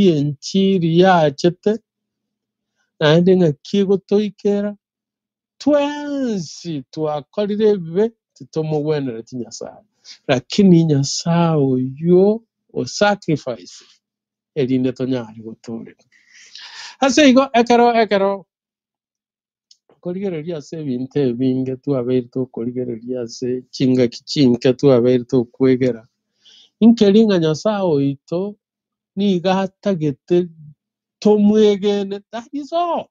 Enchiri yachete, naende ng'aki egotoikera, twensi twakorire ebibe titomogwenereti Nyasae. Lakini Nyasae oywo o sacrifice erinde tonyare gotooreka. Ase igo ekero ekero nkorigereria ase ebinto ebinge twabeire tokorigereria ase chingaki chinke twabeire tokwegera, nkeri ng'a Nyasae oito nigo atagete tomwegene, that is all.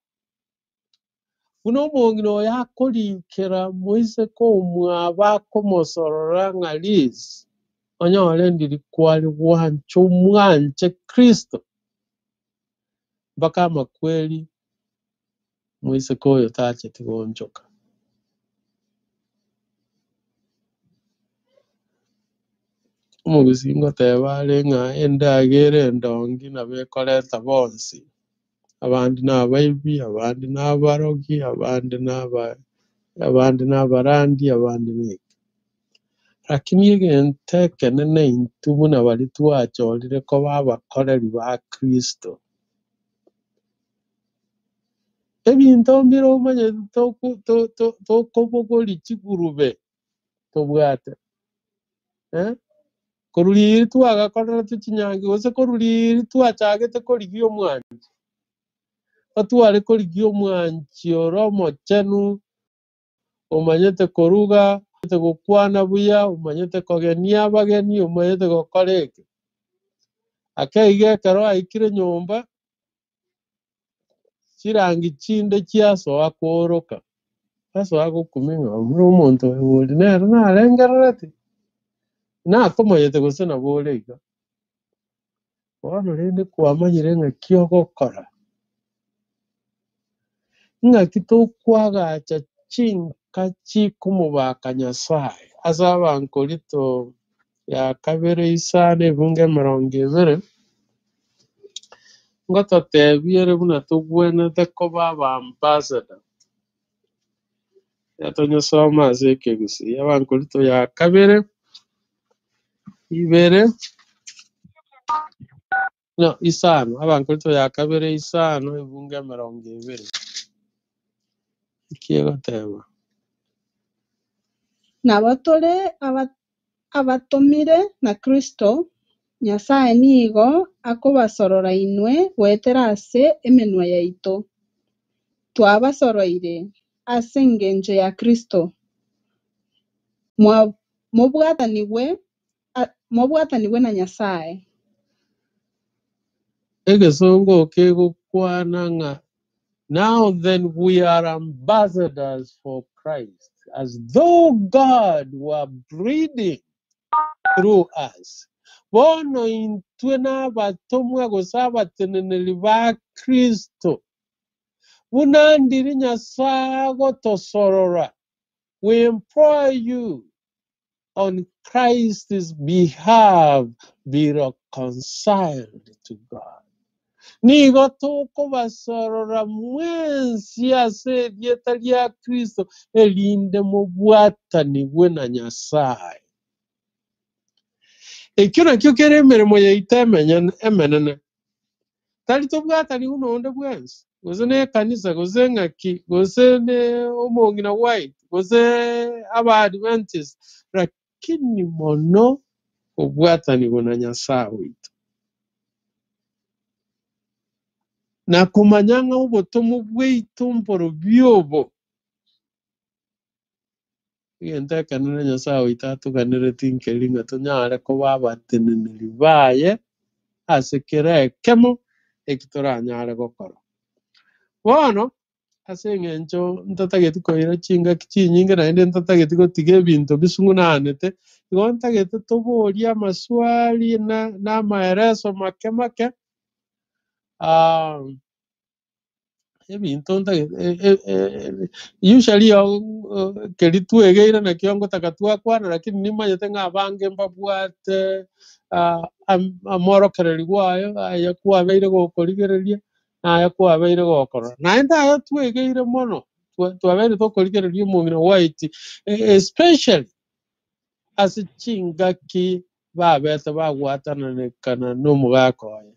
Buna omong'ina oyo akorikera moiseke omwabo akomosorora ng'a Liz, onyore ndiri kware gwancha omwanche Kristo mpaka amakweri moiseke oyo tacheti goonchoka. Omogusii ngoteba are ng'a endagera endongi nabo ekoreta bonsi, abande na abaibi, abande na abarogi, abande na aba abande na abarandi, abande na eke. Lakini egento ekenene intwe buna baria twachorire koba abakoreri ba Kristo, ebinto mbire omanyete toku to- to- tokobogoria chigurube tobwate eh, korwa riria twagakorerete chinyangi gose korwa riria twachagete korigia omwanchi, otware korigia omwanchi ore omochenu, omanyete koruga, omanyete gokwana buya, omanyete kogenia abageni, omanyete gokora eke. Ake iga ekero aikire nyomba, chirangi chinde chiasoa kooroka, asoa gokumia ng'a buna omonto oyo bori nere narengerereti, nakomanyete gose nabo ore iga. Bono rende kwamanyire ng'aki ogokora, ng'aki tokoagacha chinka chikomobaka Nyasaye ase Abakorintho ya kabere isano ebungo emerongo ebere, ngototebia ere buna tobwenerete koba aba ambassador. Tonyesome ase ekegusii, Abakorintho ya kabere, ibere, no isano, Abakorintho ya kabere isano ebungo emerongo ebere. Eki egoteba? Nabo tore aba- abatomire na Kristo, Nyasae nigo akobasorora inwe goetera ase emenwa yaito. Twabasoroire ase engencho ya Kristo, mwa- mobwatanigwe a- mobwatanigwe na Nyasae. Egesongo kegokwana ng'a now then we are ambassadors for Christ, as though God were pleading through us. Bono intwe nabatomwa gose abateneneri ba Kristo, buna ndiri Nyasae agotosorora, we implore you on Christ's behalf be reconciled to God. Nigo tokobasorora mwensi ase erieta ria Kristo erinde mobwatanigwe na Nyasae. Ekio nakio kere emeremo yaito emenyene emenene. Tari tobwatanigwe na onde bwensi, gose na ekanisa, gose ng'aki, gose ne omong'ina white, gose aba Adventist, lakini mono kobwatanigwa na Nyasae oito. Na komanya ng'a obotomo bwaito mborobio obo, egento ekenene Nyasae oito atoganereti nkeri ng'a tonyare koba abateneneri baye ase kera ekemo eki toranyare gokora. Bono, ase eng'encho ntatageti koira chingaki chinyinge naende ntatageti gotiga ebinto bisung'unanete, igo ntagete toborie amaswali na na amaereso make make, ebinto ntagete e- e- e- usually keri twegeire nakio ngotaka twakwana lakini nimanyete ng'a abange mbabwate amorokereri gwayo, aya kwabeire gokorigereria, na aya kwabeire gokorora. Naende aya twegeire mono, twabeire tokorigereria omong'ina white, especially ase chingaki babete bagwatananekana na omogaka oye.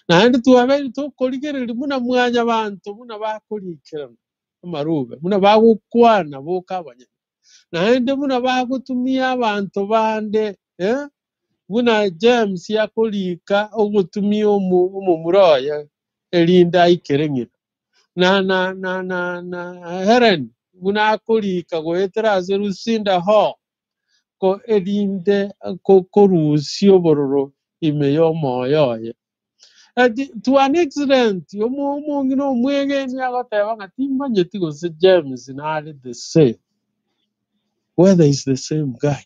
Naende twabeire tokorigereria buna mwanyabanto buna bakorikerana amarube, buna bagokwana boka abanyene, naende buna bagotumia abanto bande, eh, buna James akorika ogotumia omo omomura oye erinde aikere ng'ina, na na na na na Helen buna akorika goetera ase Lucinda Hall ko erinde ko korusia obororo ime y'omoyo oye. Ati to an extent omo omong'ina omwegeni agoteba ng'a timbanyeti gose James nare the same, whether is the same guy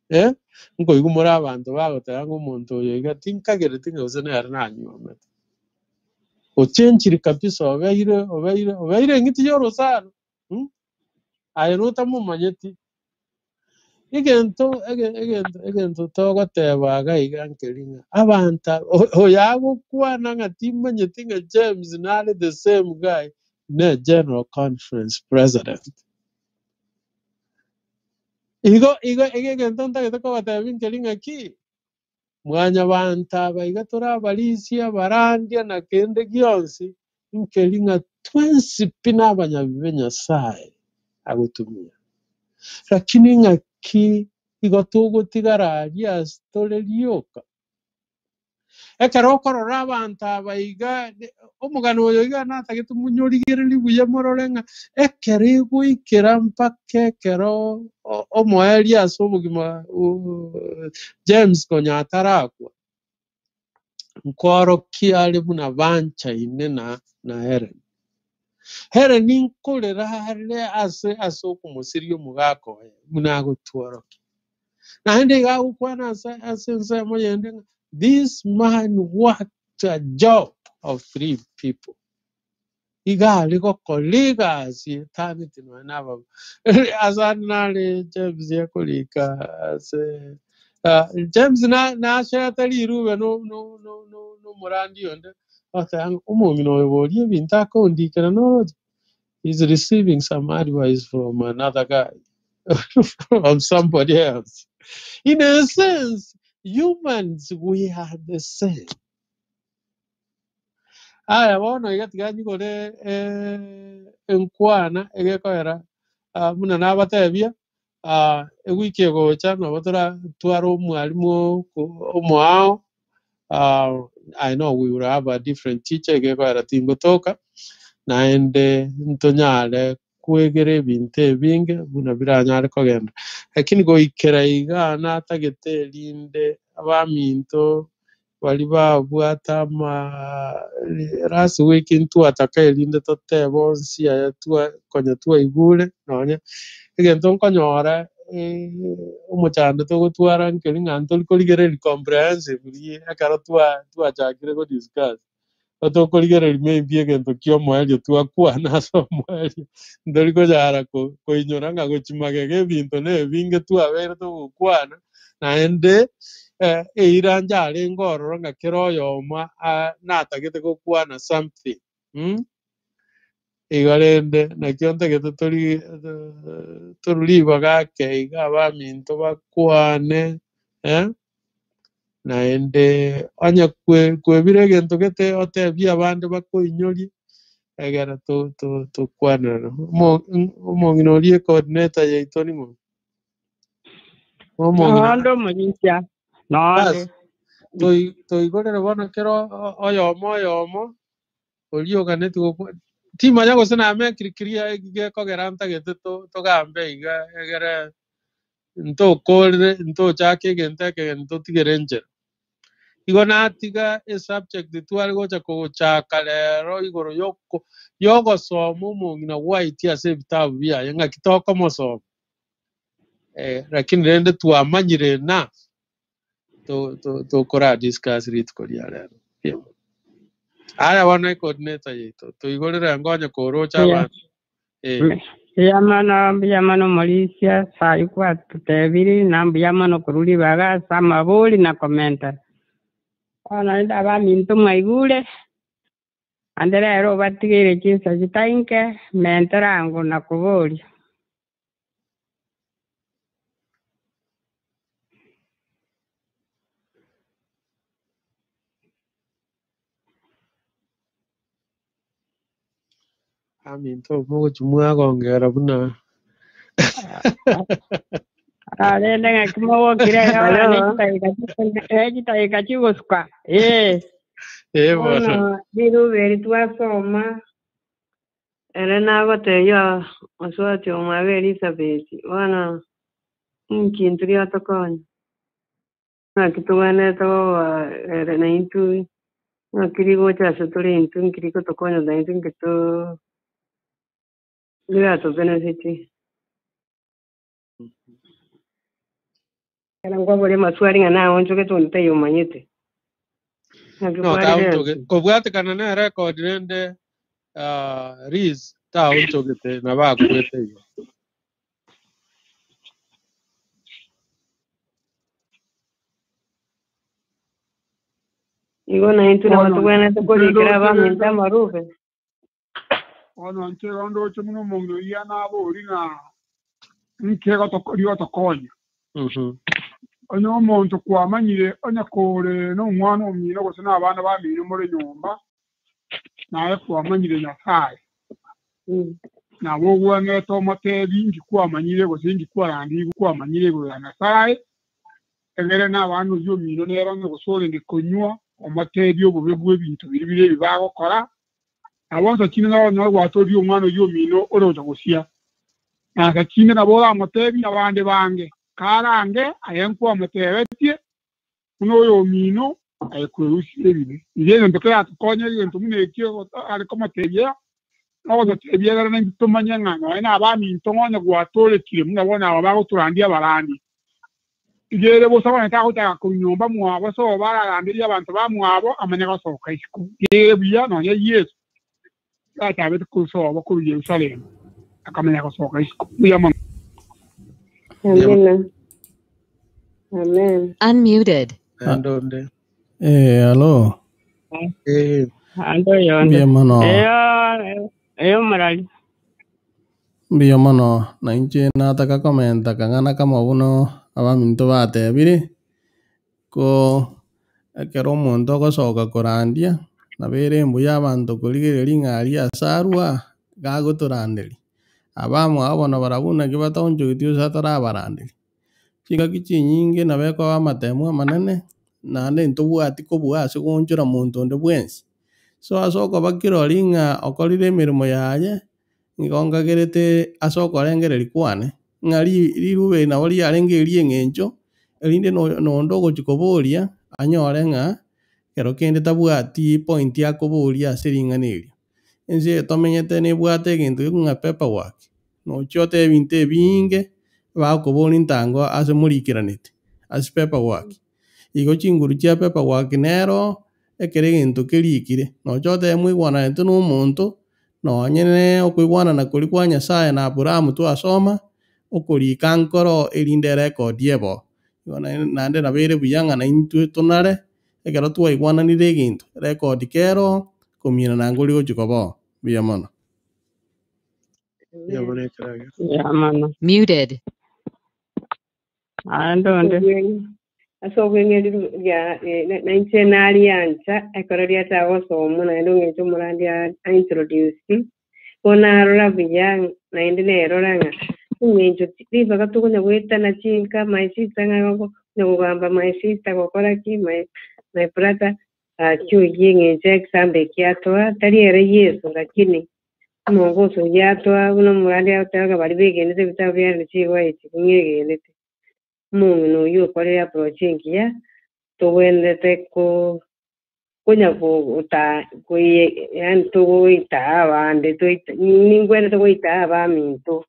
eh, nkoigwa more abanto bagoteba ng'a omonto oyo iga tinkagereti ng'a gose nere nanywomete. Ochenchiri kabisa obeire obeire obeire eng'iti ya orosana mh, aye notamomanyeti. Egento ege egento egento togoteba iga iga nkeri ng'a abanto aba o- oyo agokwana ng'a timanyeti ng'a James nare the same guy, ne general conference president. Igo igo iga egento ntagete kobatebia nkeri ng'aki, mwanyabanto aba iga tore abarisia, abarandia na kende gionsi, nkeri ng'a twensi pi na abanyabibe Nyasaye agotumia. Lakini ng'aki igo togotigara aria ase tore rioka? Ekero okorora abanto aba iga, omogano oyo iga natagete monyorigererie buya morore ng'a ekero egoikera mpaka ekero omoerio ase obogima James konya atarakwa, nkoorokia are buna banchaine na na Helen. Helen nkorera are ase ase okomosiria omogaka oye buna agotworokia. Naende iga agokwana ase ase ensemo yende ng'a this man worked a job of three people. Iga are gokora egasi etaneti nonya na aba ase ande nare James akorika ase ah, James na nachete rirube no no no no nomorandi onde, ogoteba ng'a omong'ina oyo boria ebinto akondikera noroche, he's receiving some advice from another guy, from somebody else. In a sense, humans we are the same. Aya bono iga tiga nyigore enkwana egekoera ah, buna nabatebia ah, ewiki egocha nabo toratware omwalimu omoao ah, I know we will have a different teacher egekoera tingotoka naende ntonyare kwegera ebinto ebinge buna biranyare kogenda. Lakini goikera igaa natagete erinde abaminto baria babwate ama last week ntwataka erinde totebe onsi aya twa konya twaigure nonye egento nkonyora omochando togotwara nkeri ng'a ntori korigereria comprehensively ekero twa twachakire godiscuss. Tokorigereria maybe egento kia omoerio twakwana ase omoerio, ntori konyara koinyora ng'a gochia magega ebinto na ebinge twabeire togokwana, naende eira njarenge ororo ng'a kera oyomo natagete gokwana something mh. Igo rende nakio ntagete tori torure ribaga ake iga abaminto bakwane eh. Naende onye kwebire egento gete otebie abande bakoinyorie, egere tokwanerane. Omong'ina oria ecoordinator yaito ning'o? Omong'ina Nonde omorisia, nonde. Bas, toigorere bono kera oyomo oyomo oria oganeti gokwa timanya gose namekire clear eki gekogera ntagete togambe iga egere ntokorere ntochake egento ekegeni totigere enchera. Igo natiga esubject tware gocha kogochaka rero igoro yoko yogosoma omong'ina White ase ebitabu biaye ng'aki tokomosoma lakini rende twamanyire enough tokora discuss rituko ria rero. Aya bono ecoordinator yaito toigorere ngonye korocha abanto. Mbuya mono, mbuya mono omorisia, ase ayio gwatotebirie, na mbuya mono korwa ribaga ase amabori na komentera. Bono naende abaminto mwaigure, naende rero obatigeire chinsa chitai inke, mentera ango na koboria. Aminto mogochi mwagongera buna Arende ng'aki mogokire Hello. yabana chidakika chigosuka eh. Eh bono. Bono rirube twasoma ere nagotebia oswati omwabe Elizabeth bono nkintu riatokonya ng'aki tobwenerete goba ere naintwe ng'aki rigocha ase tore intwe nki rigotokonya naintwe nki too riratobenefit. Ekero nkwaboria amaswali ng'a naonchogete onde taiyo omanyete. Naki No, kwarire taonchoge ase. kobwatekana na record rende Liz taonchogete na bakwete igo. Igo naintwe nabo Bono tobwenerete inche korikera ndoche abaminto rende amarube. bono inche igo ndoche buna omong'ina oyio nabori ng'a nki rigotokonya. Onye omonto kwamanyire onye kore na omwana omino gose na abana bamino more nyomba naye kwamanyire Nyasaye nabo ogwenerete omotebi nki kwamanyire gose nki kwarandirwe kwamanyire igoro ya Nyasaye egere na abana oyio omino nere onye gose orenge konywa omotebi obobe bwa ebinto biri bire ebi bagokora nabo nsa chinde nabo onyore gwatoria omwana oyio omino ore gocha gosia na nsa chinde nabo oramotebi abande bange karange aye nkwamotebetie buna oyo omino aye kwerusia ebibe iga egento keratokonya egento buna ekio are komotebia nogototebia egere naintwe tomanye ng'a nonya na abaminto ng'onye gwatorekire buna bono aba bagotorandia abarandi iga ere bosa bono tagochaka korwa nyomba mwabo so bararanderia abanto bamwabo amanye gosoka isiko iga ere buya nonya Yesu gachabete kosoba korwa Yerusalemu akamanya gosoka isiko buya mono. Amina. Amen. Unmuted. Naende onde. Eh, hello. Eh, Ando yonde. Mbuya mono. Eyo eyo morari. Mbuya mono. Na inche nataka komenta kang'ana kamo buno abaminto batebire, ko ekero omonto ogosoka korandia, nabo ere mbuya abanto korigereria ng'a aria ase arwa, gagotoranderia. Abamwabo bono barabwo naki bataonchogeti gose atarabaranderia. Chingaki chinyinge nabo ekoba amatemu amanene, naende ntobwati kobua ase goonchora monto onde bwensi. So ase okoba kirori ng'a okorire emeremo yaye, nigo nkagerete ase okorengereria kwane, ng'a ri rirube eri nabo riarenge eria eng'encho, erinde no nonde ogochi koboria, anyore ng'a ekero kende tabwati point akoboria ase ring'ana erio. Ense eye tomenyete nebwate egento gekong'a paperwork, nochia otebe ebinto ebinge, bakoboria ntango ase morikeranete, ase paperwork. Igo chinguru chia paperwork nero, ekero egento kerikire, nocha otebe moigwananete na omonto, nonye okoigwanana koria kwa Nyasaye na Abraham twasoma, okorika nkoro erinde erecord ebo. Igo naende naende nabo ere buya ng'a naintwe tonare, ekero twaigwananire egento, record kero, kominana nkori gochi koba oo, mbuya mono. mbuya mono ekerage. Ya mono. Muted. Ando onde. Ase obweng'e riru ria nainche nariancha ekero riacha gosomwa naende ong'encho omorandi aintroduce bono narora buya naende nerora ng'a eng'encho ribaga tokonya goetana chinka my sister ng'a konya kogamba my sister gokora ki my my brother gaki oyio eng'encho example ekiatoa tari ere Yeso lakini omongoso oyio atoa buna omorandi agoteba ng'a baria begenete ebitabu biarenge chigwaeti ng'egenete. Omong'ina oyio okorire approach engiya tobwenerete ko konya gota koiye yaani togoitaa abande toita ninkwenerete goitaa abaminto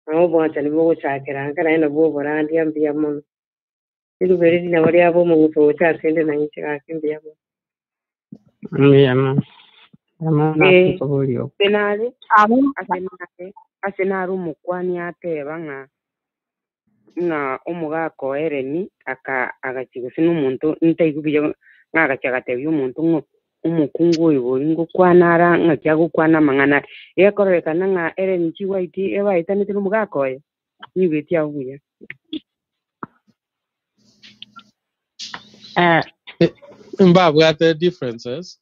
nabo obwanchani bogochakera nka naende nabwo oborandia mbuya mono. Rirube riri nabo riaba omong'uso gocha ase inde nainche gaki mbuya mono. Mbuya mono. Mbuya mono ase Eh. okoboria okwo. Ase nare Abo ase nare ase nare omokwani ateba ng'a ng'a omogaka o Ellen aka agachi gose na omonto ntaigu buya ng'a agachi agatebia omonto ng'a omokungu oyo bori ngokwana ara ng'aki agokwana amang'ana are. Gekororekana ng'a Ellen G. White ebaetanete na omogaka oye, niigweti abwo buya. Eh, Mbabwate differences.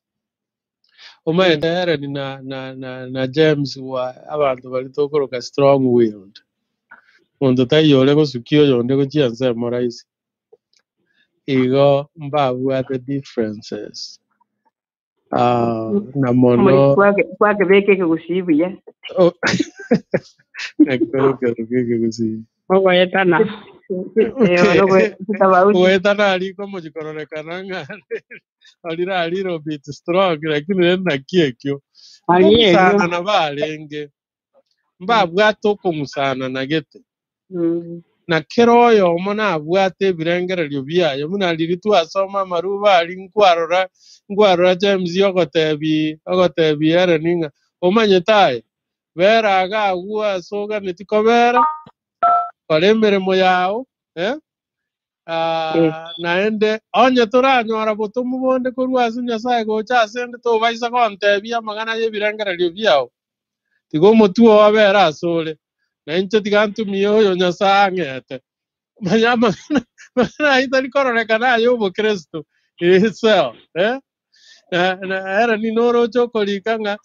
Omanyete Helen na na na na James wa abanto baria tokoroka strong willed. Monto taiyo ore gosukia oyonde gochia ensemo rahisi. Igo mbabwate differences. Ah, na mono Kwakebeka ekegusii buya. Oh, nakio keroka ekegusii. Ogoetana. Tofauti. Goetana aria komochi kororekana ng'a orire a little bit strong lakini rende naki ekio. Aria erio. Nkong'usana barenge, mbabwate okong'usana na gete. Na kera oyomo nabwate ebirengererio biaye, buna riria twasoma amaruba aria nkwarora nkwarora James ogotebi ogotebi Helen ng'a omanyete aye, bera iga agwo ase oganeti kobera, kora emeremo yao, eh, naende onye toranyora botomu bonde korwa ase Nyasae gocha asende tobaisa gontebia amang'ana y'ebirengererio biao, tiga omotwe oo obere asore, na inche tiga ntumie oyo Nyasae ang'ete. Manya amang'ana amang'ana ayio tari kororekana aye obokristo itself, eh. Na na ere noroche okorika ng'a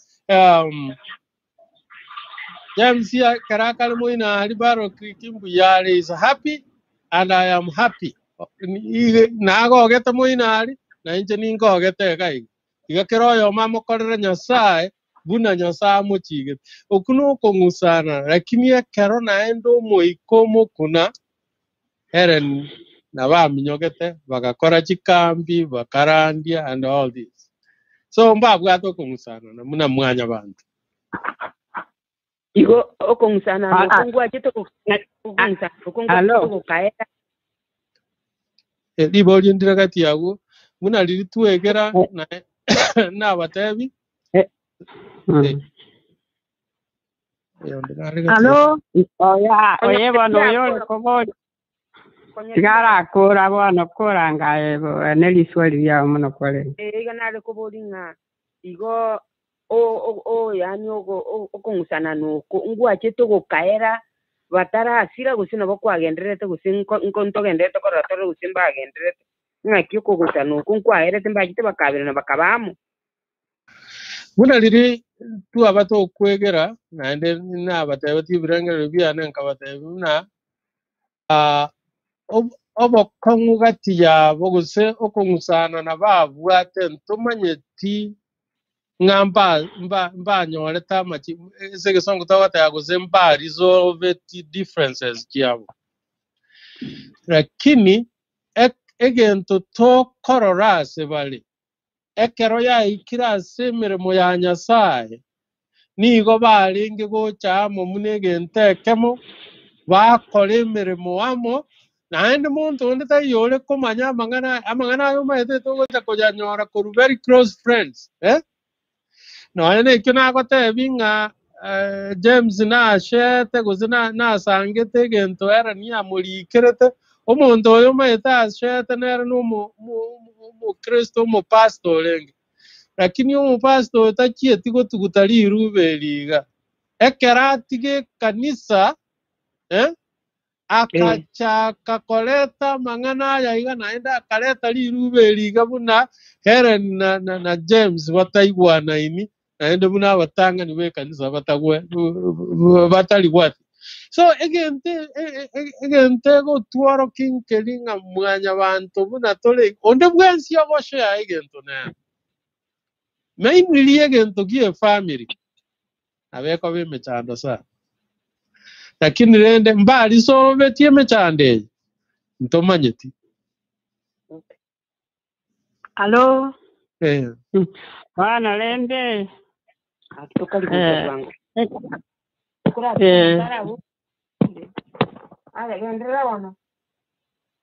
James ekero akare moino aria Battle Creek mbuya are is happy and I am happy. Nagogete moino aria na inche ninkogete iga iga. Iga kera oyomo amokorere Nyasae buna Nyasae amochigete. Okwo nokong'usana lakini ekero naende omoika omokuna Helen nabo aminyogete bagakora chikambi bakarandia and all this. So mbabwate okong'usana na buna mwanyabanto. Igo okong'usana okwo ngwachete okong'usana okwo ngwachete Alo. gokaera. Riborio ndire gati agwo, buna riria twegera naye nabatebi Alo. Oya, oye bono oyo ore koboria tiga arakora bono koranga aye ne riswali riao mono kwarenge. Iga nare koboria ng'a igo yaani okong'usana oko ngwachete gokaera batarasira gose nabo kwagendererete gose ntogendererete korora tore gose mbagendererete. Ng'aki okogusana oko nkwaerete mbachete bakaberana bakaba amo. Buna riria twaba tokwegera naende nabatebetie ebirengererio biane nkabatebia buna obokong'u gati yabo gose okong'usana nababwate ntomanyeti ng'a mbanyorete amachi ase egesongo togoteba gose mbaresolveti differences chiabo. Lakini egento tokorora ase bare, ekero yaikire ase emeremo ya Nyasae, nigo barenge gocha amo buna egento ekemo, bakora emeremo amo, naende monto onde taiyo ore komanya amang'ana amang'ana ayo omanyete togocha koyanyora korwa very close friends, eh? Nonya nekio nagotebi ng'a James nashete gose nasangete egento Helen amorikerete, omonto oyo omanyete ashete nere na omokristo omopastor orenge. Lakini omopastor oyo tachieti gotuguta riruba eri iga. Ekero atiga ekanisa, akachaka koreta amang'ana aya iga naende akareta riruba eri iga buna Helen na James bataigwanaini naende buna abatang'ani ba ekanisa batarigwati. So egento egento egotworokia nkeri ng'a mwanyabanto buna tore onde bwensi ogoshare egento nere. Mainly egento gia efamily nabo ekoba emechando sana. Lakini rende mbarisolvetie emechando eye ntomanyeti. Alo. Bono rende Tokari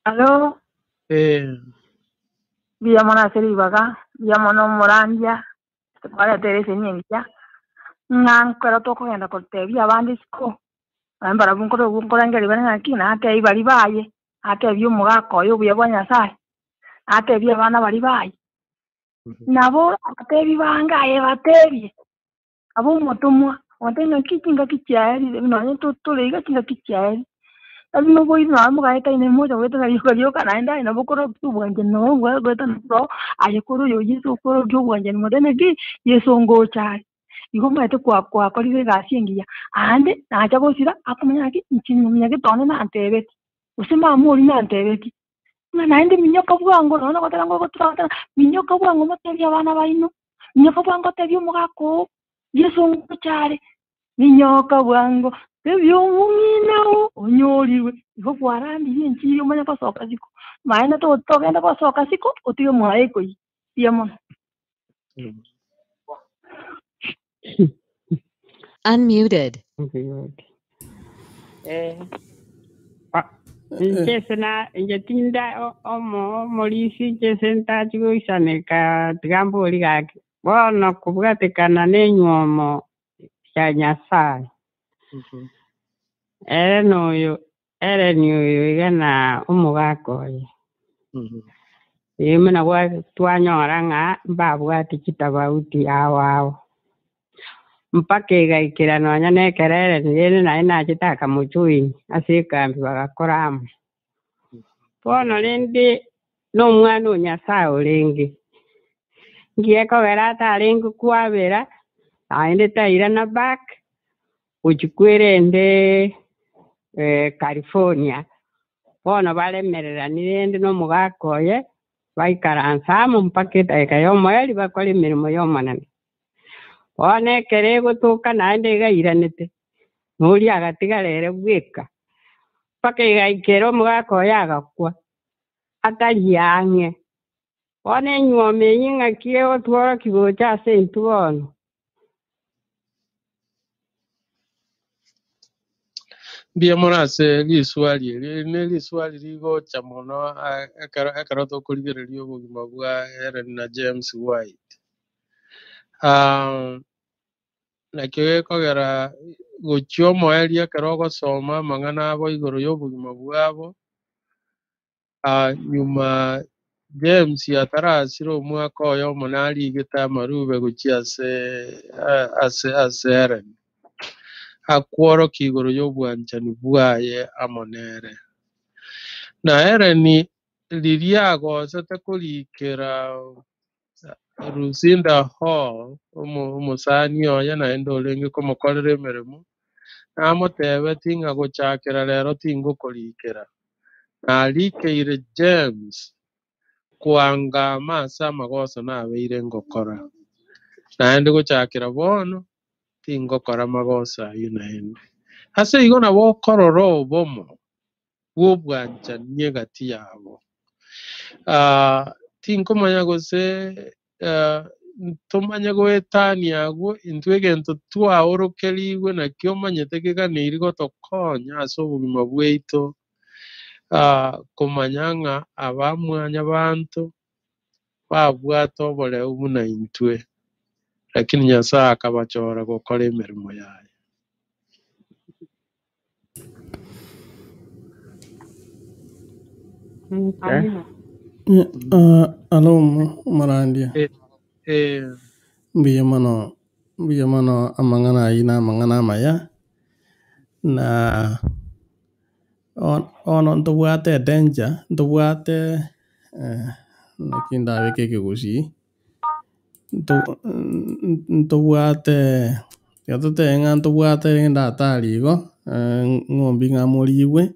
Alo. Mbuya mono ase ribaga, mbuya mono omorandia, kwaretere esemi engiya, ng'a nkero tokogenda kotebia abande isiko, naende mbarabwo nkorengereria bare ng'aki, natebi baria baye, natebi omogaka oyo obuya bwa Nyasaye, natebi abana baria baye. Nabo abatebi bange aye batebie, abo omotomwa, ogotebi ng'aki chingaki chiaerire, nonye tore iga chingaki chiaerire. Tari na oboiri nonya mogaetaine mocha goetana rioka rioka naende aye nabo okorokia obwanchani nabo goetana boro, aye kore oyo Yeso okorokia obwanchani motebe ki, Yeso ngocha are. Igo omanyete kwa kwakorire egasi engiya, aande nacha gosira akomanya ng'aki, inche nyagete one nantebeti, gose mama oria nantebeti, ng'a naende minyoka bwango nonya nogoteba ng'a ogotura minyoka bwango motebie abana baino, minyoka bwango otebie omogaka oo, Yeso ngocha are. Minyoka bwango, tebia omong'ina oo onyorirwe. Igo kwarandirie enchiri omanye gosoka isiko, maene to togende gosoka isiko otige mwaye ekoyia. Mbuya mono. Unmuted. Eh, inche ase na inche tinda omo omorisia inche ase ntachi goisaneka tiga mbori gaki. Bono kobwatekana nenywomo ya Nyasae, ere noyo ere noyo iga na omogaka oye. Ee, buna twanyora ng'a mbabwate chitabauti ao ao, mpaka egaikera nonya na ekero ere rende naye nachete akamojoin ase ekambi bagakora amo. Bono rende na omwana o Nyasae orenge, nki ekogera atarenge kwabera, naende tairana back, gochia kwerende California. Bono baremererani rende na omogaka oye, baikaransa amo mpaka edageka ya omoerio bakore emeremo ya Omonene. Bono ekero egotoka naende iga airanete, na oria agatigara ere bweka, mpaka egaikera omogaka oye agakwa, atari ang'e. Bono enywomo eyio ng'aki egotworokia gocha ase intwe bono. Mbuya mono ase riswali eri, eri ne riswali rigocha mono ekero ekero tokorigereria obogima bwa Ellen na James White. Nakio gekogera gochia omoerio ekero ogosoma amang'ana abo igoro ya obogima bwabo, nyuma James atarasire omwaka oyomo narigete amarube gochia ase ase ase Ellen, akworokia igoro ya obwanchani bwaye amo nere. Na Ellen riria agosete korikera Lucinda Hall, omosani oye naende orenge komokorera emeremo, namotebeti ng'a gochakera rero tingokorikera. Narikeire James koangama ase amagoso nabeire ngokora. Naende gochakera bono, tingokora magoso aywo naende. Ase igo nabo okorora obomo bwa obwanchani egati yabo. Tinkomanya gose tomanye goetania agwo, intwe egento twaorokerigwe nakio omanyete keganeiri gotokonya ase obogima bwaito, komanya ng'a aba mwanyabanto babwate oboreu buna intwe, lakini Nyasaye akabachora gokora emeremo yaye. Okay. Alo omorandia. Mbuya mono, mbuya mono amang'ana aywo na amang'ana amaya, na bono ntobwate edanger, ntobwate naki ndabeke ekegusii, ntobwate tiga totebe ng'a ntobwate rende hatari igo, ng'ombe ng'a morigwe,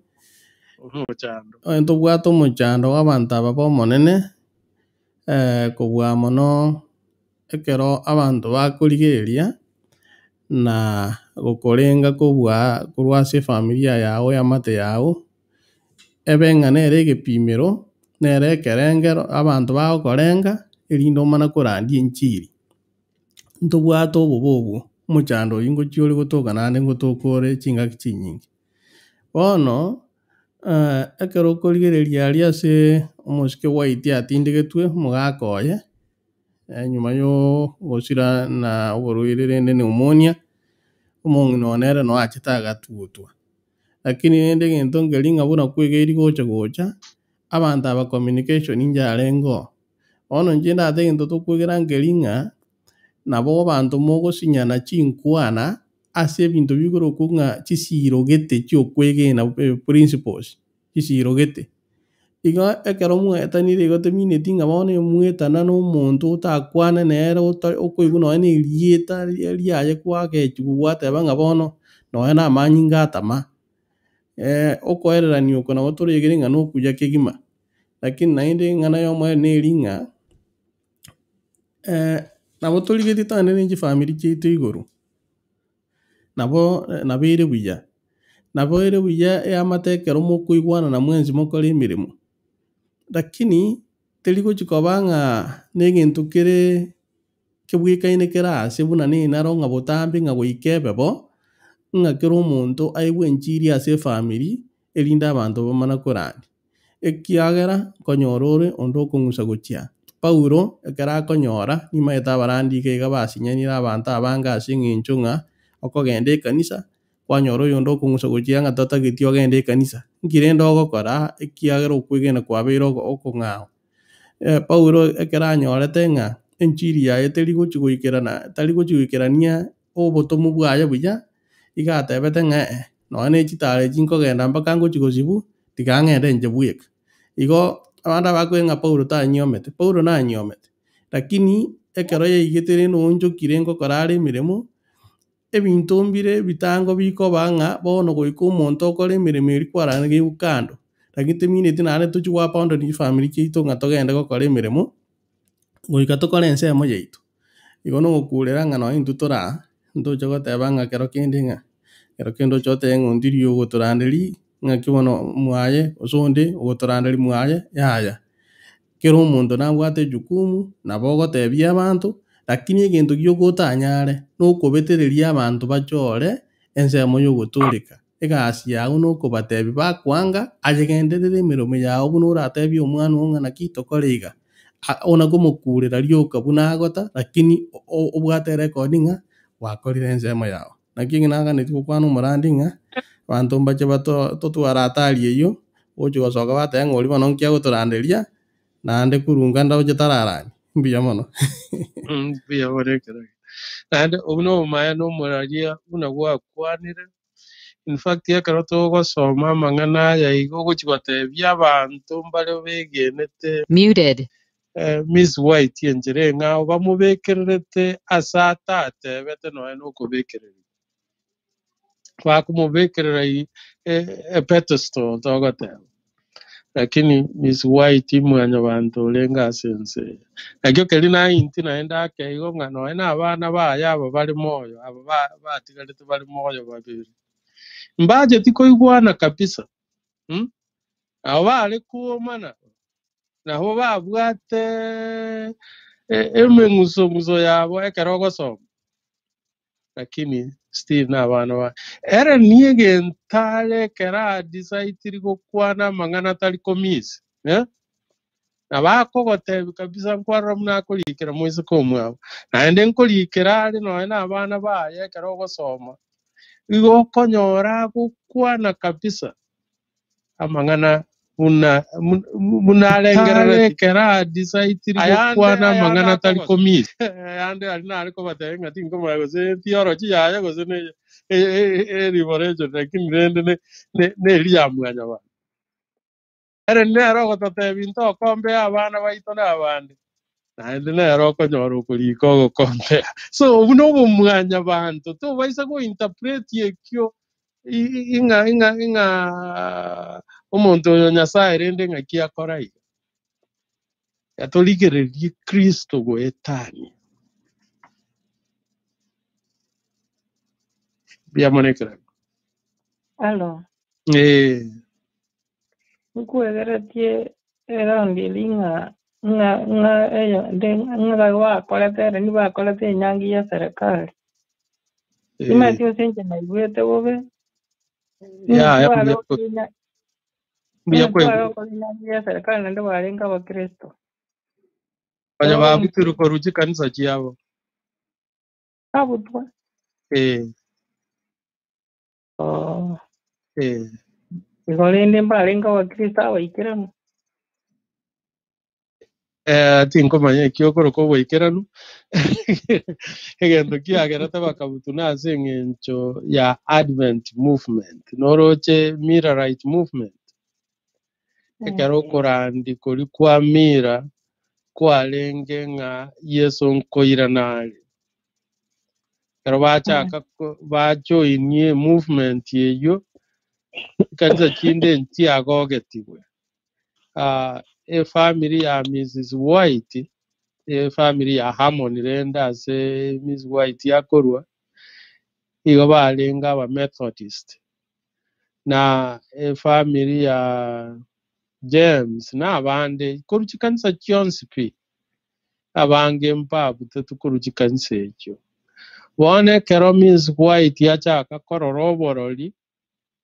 Omochando. Ntobwate omochando bwa abanto aba ba omonene, kobua mono ekero abanto bakorigereria, na gokorenga kobua korwa ase efamilia yago eamate yago, ebe ng'a nere egepimero, nere ekerengero, abanto bagokorenga, erinde omana korandia enchiri. Ntobwate obobe obwo, omochando oywo ngochia ore gotoka naende ngotoka ore chingaki chinyinge. Bono, ekero okorigereria aria ase omosike White atindegetwe, omogaka oye, nyuma ya ogosira na oborwaire rende pneumonia, omong'ina oyo nere noo achete agatutwa. Lakini rende egento nkeri ng'a buna kwegeri gocha gocha, abanto aba communication njarenge oo. Bono inche ndate egento tokwegera nkeri ng'a, nabo abanto mogosinyana chinkwana. ase ebinto bigorokwa ng'a chisiro gete chia okwegena principles, chisiro gete. Igo ekero mwaetanire igo temineti ng'a bono emwetana na omonto otakwane nere ota okoigwa nonye na erieta riaye kwagechigwa gwateba ng'a bono nonye na amanyinga atama. Okoererania oko nabo toregere ng'a nokuya kegima, lakini naende eng'ana ya omoerio neri ng'a nabo torigetie togende na chifamiri chiaito igoro, nabo nabo ere buya, nabo ere buya eamate ekero mokoigwanana mwensi mokore emeremo, lakini teri gochi koba ng'a na egento kere kebwekaine kere ase buna na enaro ng'a botambe ng'a goika ebe bo, ng'a kera omonto aigwe enchiri ase efamiri, erinde abanto bamana korandia. Ekiagera nkonyora ore onde okong'usa gochia. Paulo, ekero akonyora, nimaete abarandi iga iga basinyanire abanto abange ase eng'encho ng'a okogenda ekanisa, kwanyora oyonde okong'usa gochia ng'a tatageti ogende ekanisa. Nki rende ogokora ekiagera okwegena kwabeire oko okong'ao. Paulo ekero anyorete ng'a enchiri yaye teri gochi goikerana tari gochi goikerania obotomwa bwaye buya, iga atebete ng'a eh, nonya na chitaro echi nkogenda mpaka ngochi gosibwa, tiga ng'ende inche bweka. Igo, abande abakoigwa ng'a Paulo tanyiomete, Paulo nanyiomete, lakini ekero yaigete rende oonchokire ngokora are emeremo, ebinto mbire ebitango bikoba ng'a bono goika omonto okore emeremo eria kwarangeigwe kando, lakini temineti naende tochi goabandon chifamiri chiaito ng'a togende gokora emeremo, goika tokore ensemo yaito. Igo nogokurera ng'a nonye intwe tore aa, ntoche goteba ng'a kero kende ng'a, kero kende oche otebe ng'a onde riria ogotoranderia, ng'aki bono mwaye gose onde ogotoranderia mwaye, yaya. Kera omonto nabwate ejukumu, nabo ogotebia abanto, lakini egento gioka otanyare, nokobetereria abanto bachore ensemo ya ogotoreka. Egasi yago nokobatebia bakwanga, aye genderera emeremo yago buna oratebie omwana oo ng'a naki tokore iga. Ona komokurera rioka buna agota, lakini obwate erekodi ng'a gwakorire ensemo yago. Naki ekio naganetie gokwana omorandi ng'a, abanto mbache bato totware hatari eyio, ogochi gosoka bateba ng'a oria bono nki agotoranderia, naende korunga ndoche tararani. Mbuya mono. Mbuya mono ekero. Naende obwo na obomaene omoraria buna gwakwanire, In fact ekero togosoma amang'ana aya iga ogochia gotebia abanto mbare begenete Muted. Miss White enchera eng'ao bamobekererete ase atatebete nonya na okobekererigwa. Bakomobekerera e pedestal togoteba. Lakini Miss White mwanyabanto orenge ase ense eye. Nakio keria nainti naende ake igo ng'a nonya na abana baye aba bare moyo, aba batigarete bare moyo babere, mbacheti koigwana kabisa, mh, nabo bare koomana, nabo babwate emeng'uso-ng'uso yabo ekero ogosoma. Lakini still nabana ba ere niegento are ekero adisaitiri gokwana amang'ana tari komiss eh? Nabo akogotebia kabisa nkwarora buna akorikera moiseke omwabo, naende nkorikera are nonya na abana baye ekero ogosoma, igo okonyora agokwana kabisa. Amang'ana buna buna arengerereti. Ekero adisaitiri gokwana amang'ana tari komiss. Ayande aria nare kobatebia ng'a tinkomanya gose theology yaye gose ne eriboration lakini rende ne eri ya mwanyabanto. Ere nere ogototebia ntokombea abana baito na abande, naende nere okonyora okorika ogokombea. So obwo nobomwanyabanto, tobaisa gointerpret ekio ing'a ing'a ing'a omonto oyo Nyasaye rende ng'aki akora iga. Torigererie Kristo goetania. Mbuya mono ekerago. Alo, Eh. Nkwegeretie eraundi eria ng'a ng'a ng'a eyo nde ng'a bakorete ere nibakorete enyangi ya serikali. Timanyeti gose inche naigwete bobe, Yaya, ng'a mbuya tware gokora mbuya ng'a tware kwaigure. gokora enyangi ya serikali naende barenge abakristo. Onye babutirwe korwa chikanisa chiabo. Babutwa? Eh. Oo. Eh. Igo rende mbarenge abakristo abaikeranu. Eh, tinkomanya eki okoroka oboikeranu egento kiagerete bakabutu na ase eng'encho ya Advent movement, noroche Millerite movement, ekero okorandi koria kwa Miller kwarenge ng'a Yeso nkoirana are. Ekero bachaka ko- bajoinie movement eywo, chikanisa chinde nchiagogetigwe. Ah, efamily ya Mrs. White, efamily ya Harmon rende ase Mrs. White akorwa, igo barenge aba Methodist. Na efamily ya James na abande korwa chikanisa chionsi pi, abange mbabutetu korwa chikanisa echio. Bono ekero Mrs. White achaka korora oborori,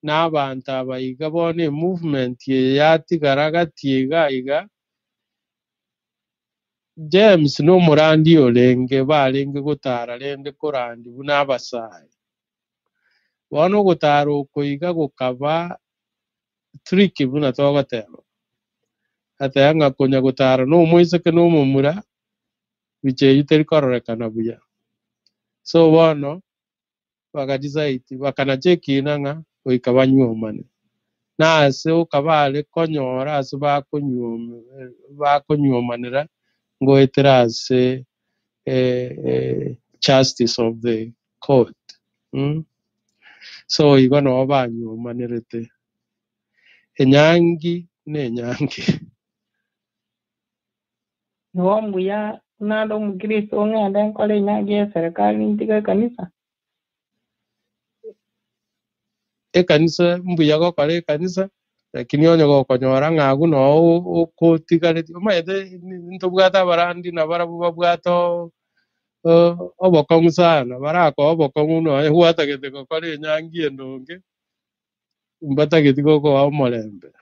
na abanto aba iga bono emovement eye yatigara gati iga iga, James na omorandi orenge barenge gotara rende korandi buna abasae. Bono ogotara oko iga gokaba tricky buna togoteba. Ateba ng'a konya gotara na omoiseke na omomura, bicha eywo teri kororekana buya. So bono, bagadecide, bakanacha ekina ng'a goika banyuomane. Na ase okabare konyora ase bakonyuom bakonyuomanera ngoetera ase justice of the court mm. So igo nabo banyuomanerete. Enyangi na enyangi. Igo mbuya buna ande omokristo ng'ende nkore enyangi ya eserekari ntige ekanisa. Ekanisa mbuya gokora ekanisa, lakini onye gokonyora ng'a agwo noo okotigareti, omanyete ntobwate abarandi nabarabwo babwate obokong'u sana, barakoe obokong'u nonye gwatagete gokora enyangi endonge, mbatageti gokoa omorembe.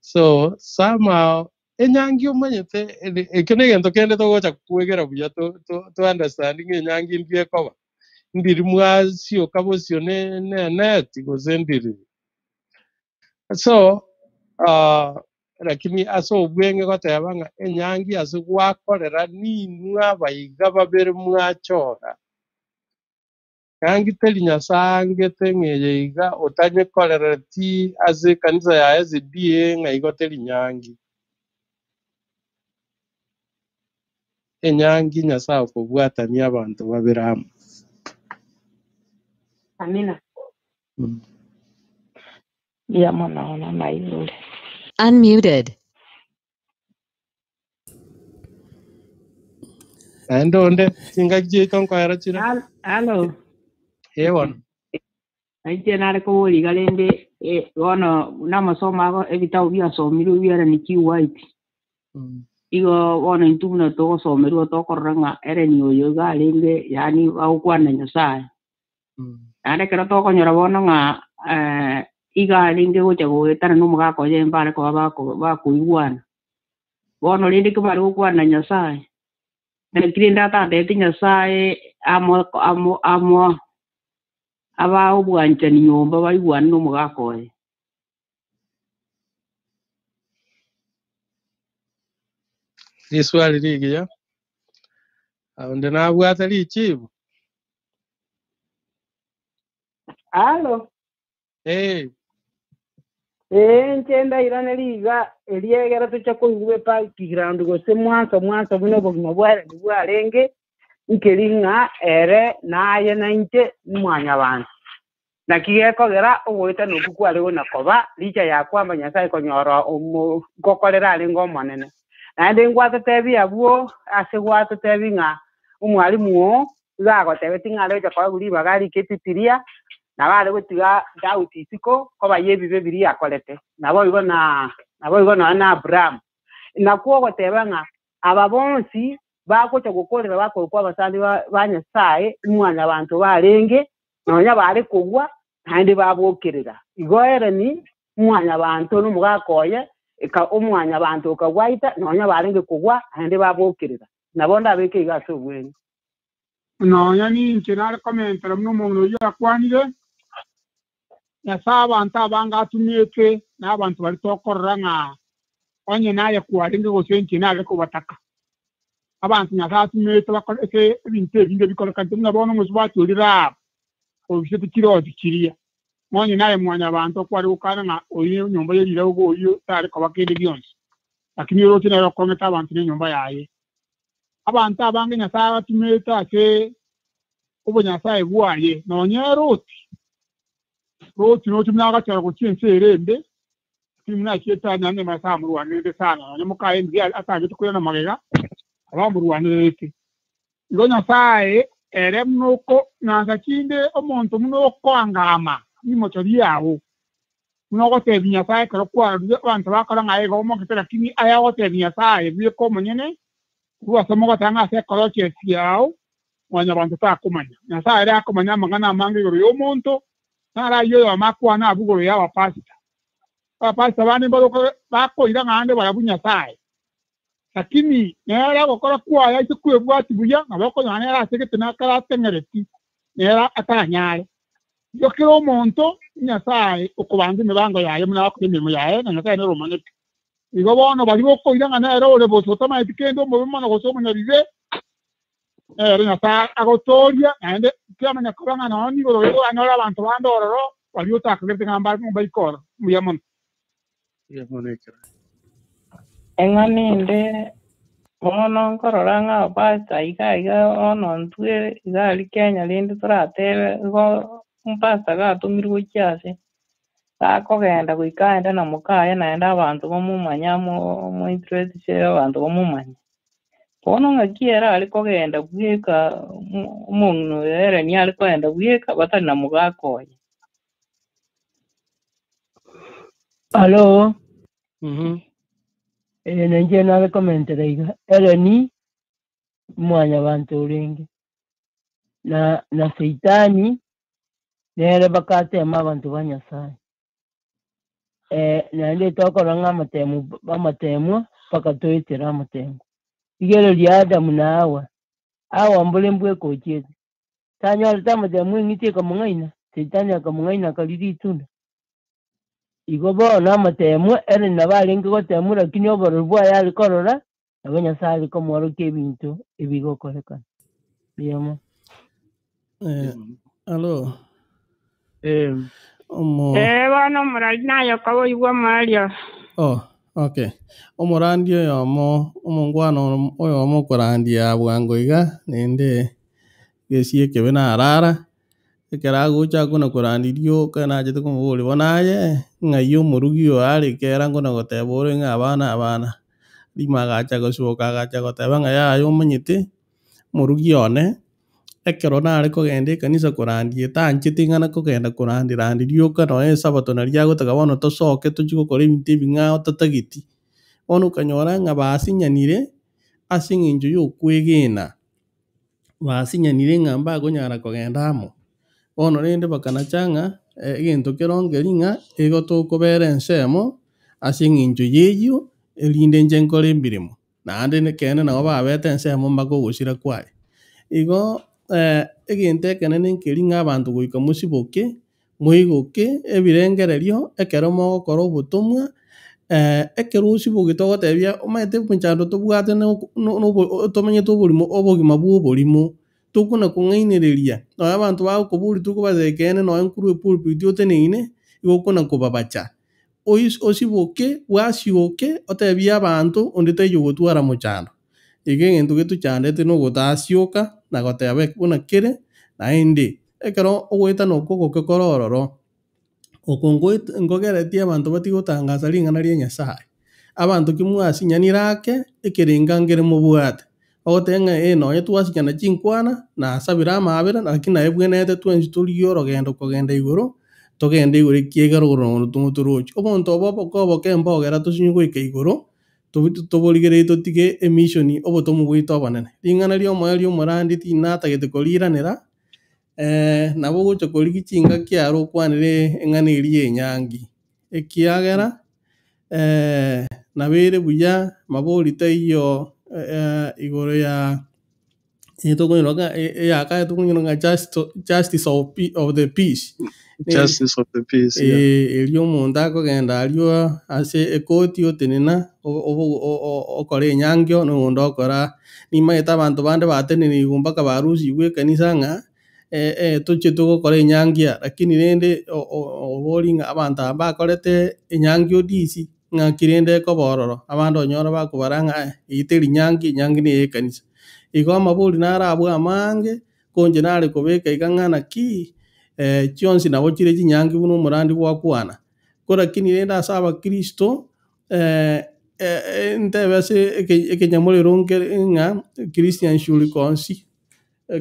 So, somehow, enyangi omanyete, ekio na egento kende togocha kwegera buya to to understand ng'a enyangi ndi ekoba. Ndiri mwasioka bosio ne neneti gose ndiri. So, lakini ase obweng'e goteba ng'a enyangi ase gwakorera ninwe abaiga babere mwachora. Nyangi teri Nyasae angete ng'a eye iga otanyekorereti ase ekanisa ya SDA ng'a igo teri nyangi. Enyangi Nyasae okobwatania abanto babere amo. Amina. Mbuya mono namaigure. Unmuted. Naende onde, chingaki chiaito nkoera chire. Halo. Ee bono. Nainche nare koboria iga rende, bono buna amasomo ago ebitabu biasomirwe biarani ki white. Igo bono intwe buna togosomerwa tokorora ng'a Ellen oyo iga arenge yaani bagokwana na Nyasaye. Naende ekero tokonyora bono ng'a iga arenge gocha goetana na omogaka oye mbare koba bako bakoigwana. Bono rende ekero bare gokwana na Nyasaye, naki rende atatebeti Nyasaye amo amo amo abae obwanchani nyomba baigwane na omogaka oye. Riswali rigiya, onde nabwate richibu? Alo. Ee. Ee, inche ndairane riga erio egere toche koigwa ebackground gose mwanso mwanso buna obogima bwa Ellen bwarenge, nkeri ng'a ere naye na inche mwanyabanto. Naki gekogera ogoetana okwo kware gona koba, richa yakwamba Nyasae konyora ngokorera arenge Omonene. Naende ngwatotebia abwo ase gwatotebia ng'a omwalimu oo iga agotebetie ng'a are gocha koegwa ribaga arike Ebibilia, nabo are gotiga doubt isiko koba y'ebibe biria akorete. Naboigo na naboigo nonya na Abrahamu. Nakwo ogoteba ng'a aba bonsi bagocha gokorera bakorokwa abasani ba Nyasae, mwanyabanto barenge, Nonya baare kogwa, naende babokerera. Igo Hereni, mwanyabanto nomogaka oye, eka omwanyabanto okagwaita, nonya barenge kogwa, naende babokerera. Nabo ndabeke iga ase obweng'e. Nonya ninche nare komentera buna omong'ina oyio akwanire, Nyasae abanto abange atumete, na abanto baria tokorora ng'a Onye naye kwarenge gose inche nare kobataka. Abanto Nyasae atumete bakore ase ebinto ebinge bikorekanete buna bono omosubati oria Rahabu obisete chirooti chiria. Nonye naye Mwanyabaanto kware gokana ng'a oyio nenyomba ye riraugo oyio tare koba kende gionsi, lakini oroche nere okong'ete abanto nenyomba yaye. Abanto abange Nyasae abatumete ase obonyasae bwaye, nonye Loti. Loti noche buna agachora gochia ense ere embe, lakini buna achiete anya nyuma Nyasae amorwanerete sana, nonye mokaye ndiria atagete koirana magega, aba amorwanerete. Igo Nyasae ere buna okong'ansa chinde omonto buna okoangama rimocho riao, buna ogotebia Nyasae ekero kwarorire abanto bakora ng'a igo omogete lakini aye ogotebia Nyasae bweka omonyene korwa ase omogoteba ng'a ase ekorochesi yao mwanyabanto takomanya. Nyasae ere akomanya amang'ana amange igoro y'omonto, naro ayio oyomo akwane abwo igoro y'abapasita. Abapasita bande mbaroke bakoira ng'a ande barabwo Nyasae. Lakini nere ogokora kwaye aise kwebwatia buya, nabo okonyora nere ase egete nakaratengereti, nere atanyare. Igo kera omonto Nyasae okobanga emebango yaye buna agokora emeremo yaye, na Nyasae nere omanyete. Igo bono baria bokoira ng'a nere ore bosa otamanyeti kende omobe mono gose omonyabibe, nere Nyasae agotooria, naende tiamanya koba ng'a nonya nigoro igo oranyore abanto bande ororo baria otakagerete ng'a mbaike ororo. Mbuya mono. Eng'ana ende bono nkorora ng'a pastor iga iga bono intwe iga aria Kenya rende toratebe igo pastor gatomirwe gochia ase, gakogenda goika aende na mokaye naende abanto bamomanye amo omointroduce abanto bamomanye. Bono ng'aki ere are kogenda bweka omong'ina oyo ere niare kogenda bweka batari na mogaka oye. Alo, eh, nainche nare komentera iga, Eleni mwanyabanto orenge, na na Saitani nere bakatema abanto ba Nyasaye. Eh, naende tokorora ng'a amatemu amatemwa mpaka toetere amatemo. Rigereria Adamu na Hawa, Hawa mbore mbweka ochiete, Tanyorete amatemo eng'iti ekamong'aina, Saitani akamong'aina akaria ritunda. Igo bono amatemo ere nabo arenge gotemwa lakini oborori bwaye are korora, nabo Nyasae are komworokia ebinto ebigokorekana. Mbuya mono. Eh, alo. Eh. Omo Ee, bono omorari naye okoboigwa omoerio. Oh, okay. Omorandi oyomo, omongwana oyomo okorandia bwango iga, naende Gesie ekebe narara, ekero agocha akona korandia rioka nachete komoboria bono aye, ng'ai omorugi oyo are ekera nkona goteba ore ng'a abana abana. Rimo agacha gosoka agacha goteba ng'a yaya omanyete, omorugi one, ekero nare kogenda ekanisa korandia tancheti ng'a nakogenda korandia randia rioka nonye esabato naria agotaka bono tosoke tochie gokora ebinto ebing'ao tatageti. Bono okanyora ng'a basinyanire, ase eng'encho ya okwegena. Basinyanire ng'a mbakonyara kogenda amo. Bono rende bakanacha ng'a egento kerongerie ng'a igo tokobera ensemo ase eng'encho ya eyio, erinde inche nkore emeremo. Naende ekeene nabo babete ensemo mpaka ogosira kwaye. Igo egento ekenene nkeri ng'a abanto goika mosiboke, Moigoke ebirengererio ekero mogokora obotomwa, ekero osibogete ogotebia omanyete omochando tobwate tomenyete oborimo obogima bwa oborimo, tokona kong'ainereria, nonya abanto bagokoboria tokobatebia ekeene nonya nkorwa epulpit oteneine, igo okona kobabacha. Osiboke, bwasioke, otebie abanto onde taiyo ogotwara mochando. Iga egento getochandete nogotasioka na goteba buna kere, naende Ekero ogoetana okwo ogoke kore ororo, oko nkogeretie abanto batige gotangasa ring'ana ria Nyasae. Abanto ki mwasinyanire ake, ekerenga nkere mobwate. Ogoteba ng'a ee nonye twasinyana chinkwana, nasabire amaabera, lakini naye bwenerete twensi torigie orogendo kogenda igoro, togende igoro ekiagera orogendo orwo toroche. Obonto obo oboke oboke mbogera tosinye goika igoro, Toborigererie totige emishoni obotomwa bwaito obonene. Ring'ana ri'omoyo ri'omorandi tinatagete koriiranera, nabo ogocha korigia chingaki aro okwanere eng'ana eria y'enyangi, ekiagera nabo ere buya mabori taiyo igoro ya. Etokonyora ng'a eyakaye tokonyora ng'a justice of the peace. Justice of the peace, yeah. Erio omonto akogenda aria ase ekoti otenena okora enyangio na omonto okora, nimanyete abanto bande batenenigwe mpaka barusigwe ekanisa ng'a tochie togokora enyangi aa, lakini rende obori ng'a abanto aba mbakorete enyangi odisi, ng'aki rende ekoba ororo, abande onyore bakobara ng'a eh, eyio teri nyangi, enyangi neye ekanisa. Igo amabori naro abwo amange, ko inche nare kobeka iga ng'a naki, chionsi nabo chire chinyangi buna omorandi gwakwana. Ko lakini rende ase abakristo, ntebe ase ekenyamorero nkere ng'a christian should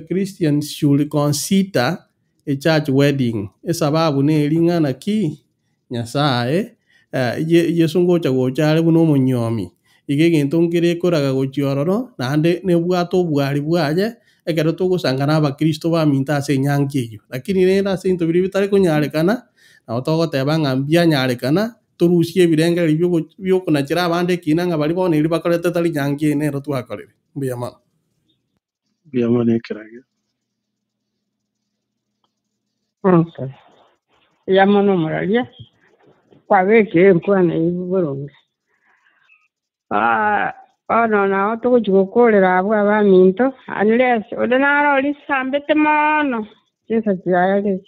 Christians should consider a church wedding, esababu neri ng'a naki Nyasae, Yeso ngocha gocha are buna omonyomi, iga egento nkere ekoraga gochia ororo, naende nebwate obwari bwaye, ekero togosanga na abakristo baminto ase enyangi eyio. Lakini rende ase ebinto biria bitari konyarekana, nabo togoteba ng'a mbianyarekana, torusie ebirengererio biokonachera abande ekina ng'a baria bono erio bakorete tari nyangi eye nero twakorire. Mbuya mono. Mbuya mono ekerage. Okay. Mbuya mono omoraria, kwabekire enkwana eyio boronge. Ah, bono nao togochia gokorera abwo abaminto, unless onde naro orisambete mono, chinsa chiaye riria.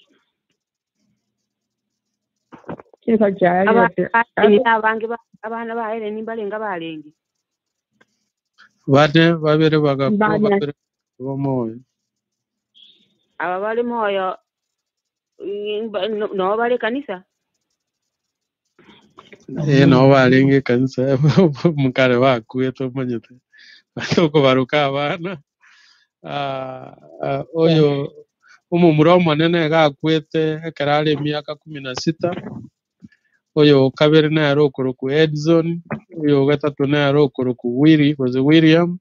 Chinsa chiaye riria. Abana abange abana ba Helen mbarenge abarenge. Bane babere bagakwa Bane. babere bakaba moyo. Aba bare moyo noo bare ekanisa? Ee, nabo barenge ekanisa mokare bakwete omanyete tokobaroka abana. Ah, oyo omomura omonene iga akwete ekero are emiaka kumi na sita, oyo o kabere nere okorokwa Edson, oyo o gatato nere okorokwa Willy gose William,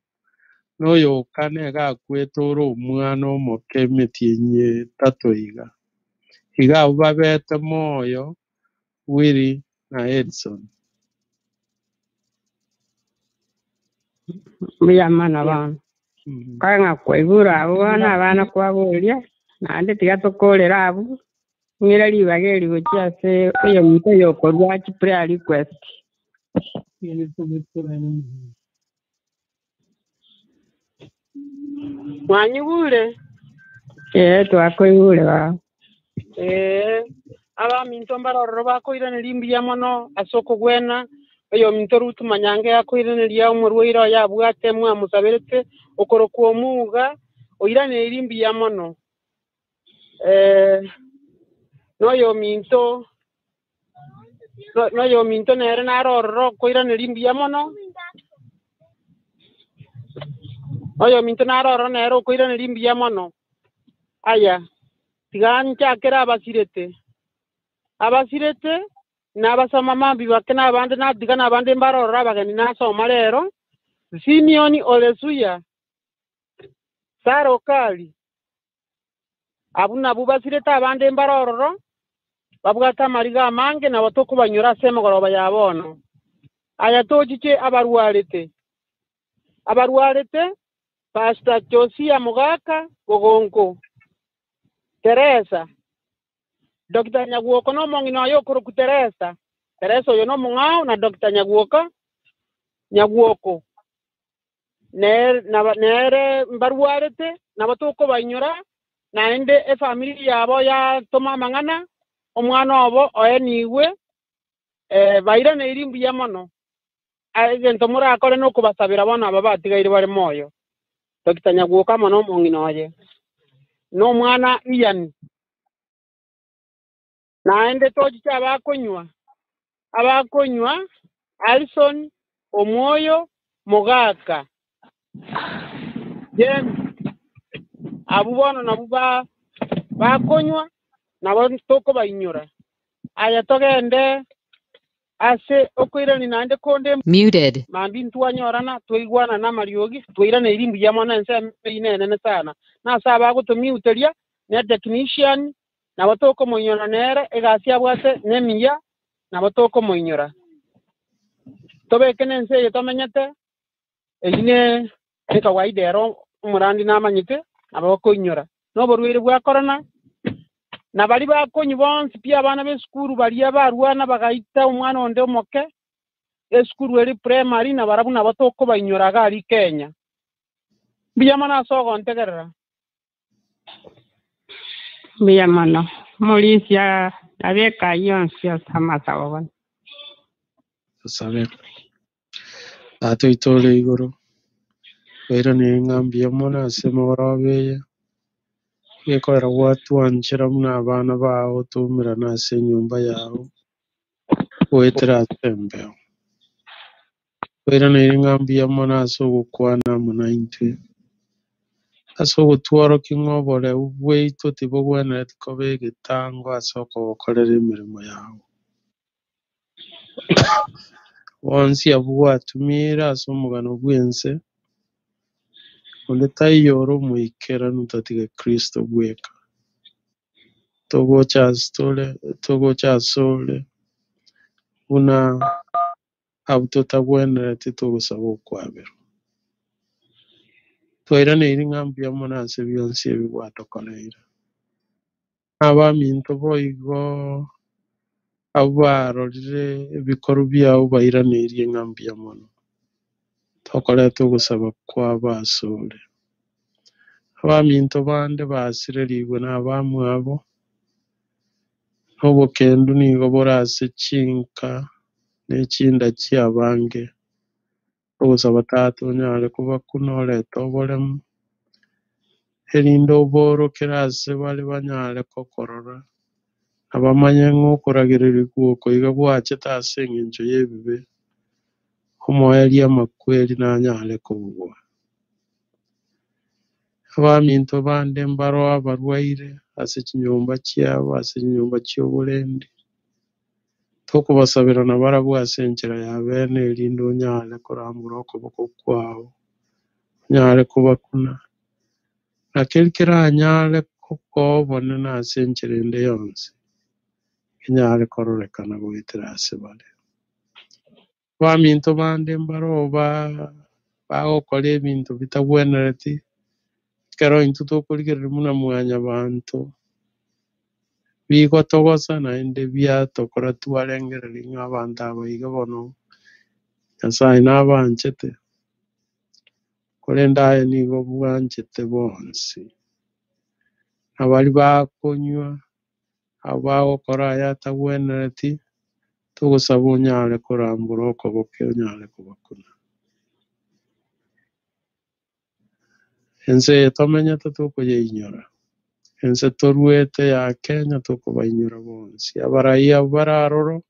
na oyo o kane iga akwete ore omwana omoke emetienyi etato iga. Iga abwo babete moyo Willy na Edson. Mbuya mono bono. Kae ng'a kwaigure abwo bono abana kwaboria, naende tiga tokorere abwo, ng'ire ribaga eri gochia ase oyominto oyokorua chiprayer request. Mwanyigure? Ee, twakoigure baba. Ee, abaminto mbare ororo bakoiraneria mbuya mono ase okogwena, oyominto Ruth Manyange akoiraneria omorwaire oye abwate mwamosaberete, okorokwa Omuga, oiraneirie mbuya mono. Noyominto noyominto nere nare ororo okoiraneria mbuya mono, oyominto nare ororo nere okoiraneria mbuya mono. Aya, tiga nchakere abasirete, abasirete nabasoma mambia bake na abande natiga na abande mbare ororo abageni nasoma rero, Simeon Olesuya, Sarah Okari, Abwo nabwo basirete abande mbare ororo, babwate amariga amange, nabo tokobanyora ase emegoroba ya bono. Aya tochiche abarwarete, abarwarete, Pastor Josia Mogaka Bogonko, Teresa, Doctor Nyagwoka na omong'ina oye okorokwa Teresa, Teresa oyo nomong'ao na Doctor Nyagwoka, Nyagwoko. Nere mbarwarete, nabo tokobainyora, naende efamiri yabo yatoma amang'ana, omwana obo oenigwe, bairaneirie mbuya mono. Egento morakore nokobasabera bono aba batigaire bare moyo. Doctor Nyagwoka amo nomong'ina oye, na omwana Ian. Naende tochiche abakonywa, abakonywa, Alison, Omwoyo, Mogaka, James, abwo bono nabwo bakonywa, nabo tokobainyora. Aye togende ase okoirania naende konde Muted. mambia ntwanyorana, twaigwanana amariogi, twairaneirie mbuya mono ensemo eyio nenene sana. Nase abagotomiuteria, ne technician, Nabo tokomoinyora nere, egasi abwate nemiya, nabo tokomoinyora. Tobeke nense eye tomenyete, eyio ne ekawaida ero Omorandi namanyete, nabo okoinyora. Na oborwaire bwa korona, na baria bakonywa bonsi pi abana b'esukuru baria barwana bagaita omwana onde omoke, esukuru eri primary, na barabwo nabo tokobainyora iga aria Kenya. Mbuya mono ase ogontegerera. Mbuya mono, Omorisia, nabeke ayio onsi ase amasabo bono. Tosabe. Tata oito ore igoro, twairanire ng'a mbuya mono ase emegoroba eye, gekorera gwatwanchera buna abana bao toumerana ase enyomba yao, goetera ase embeo. Twairanire ng'a mbuya mono ase ogokwana amo naintwe, ase ogotworokia ng'a oboreu bwaito tibogwenereti koba egetango ase okogokorera emeremo yao. Bonsi abwo gwatumire ase omogano bwa ense, onde taiyo ore omoikeranu tatiga Kristo bweka. Togocha ase tore, togocha ase ore, buna abwo totagwenereti togosaba okwaberwa. Twairaneirie ng'a mbuya mono ase bionsi ebi gwatokoreire. Abaminto boigo abwo barorire ebikoru biao bairaneirie ng'a mbuya mono. Tokoreta ogosaba kwabo ase ore. Abaminto bande basirerigwe na abamwabo, na obokendu nigo bore ase chinka na echinda chia abange. Ogosaba tata onyare kobakuna orete oboremu, erinde oborokere ase bare banyare kokorora, na bamanye ng'a okoragererigwa oko iga gwachete ase eng'encho ya ebibe, omoerio amakweri nanyare kobugwa. Abaminto bande mbaro abarwaire ase chinyomba chiabo, ase chinyomba chia oborendi, tokobasabera na barabwo ase enchera ya bene erinde onyare korambora okoboko kwao, onyare kobakuna, na keri keranyare kokoa obonene ase enchera ende yonsi, kenyare kororekana goetera ase bare. Abaminto bande mbaro ba bagokora ebinto bitagwenereti, ekero intwe tokorigereria buna mwanyabanto, bigotogosa naende biatokora twarengereria ng'a abanto aba iga bono, Nyasaye nabaanchete, korende aye nigo bwanchete bonsi. Na baria bakonywa, abo bagokora aya atagwenereti, togosaba onyare korambora okoboko onyare kobakuna. Ense eye tomenyete tokoyeinyora, ense torwete ya Kenya tokobainyora bonsi. Abarai abo bare aroro,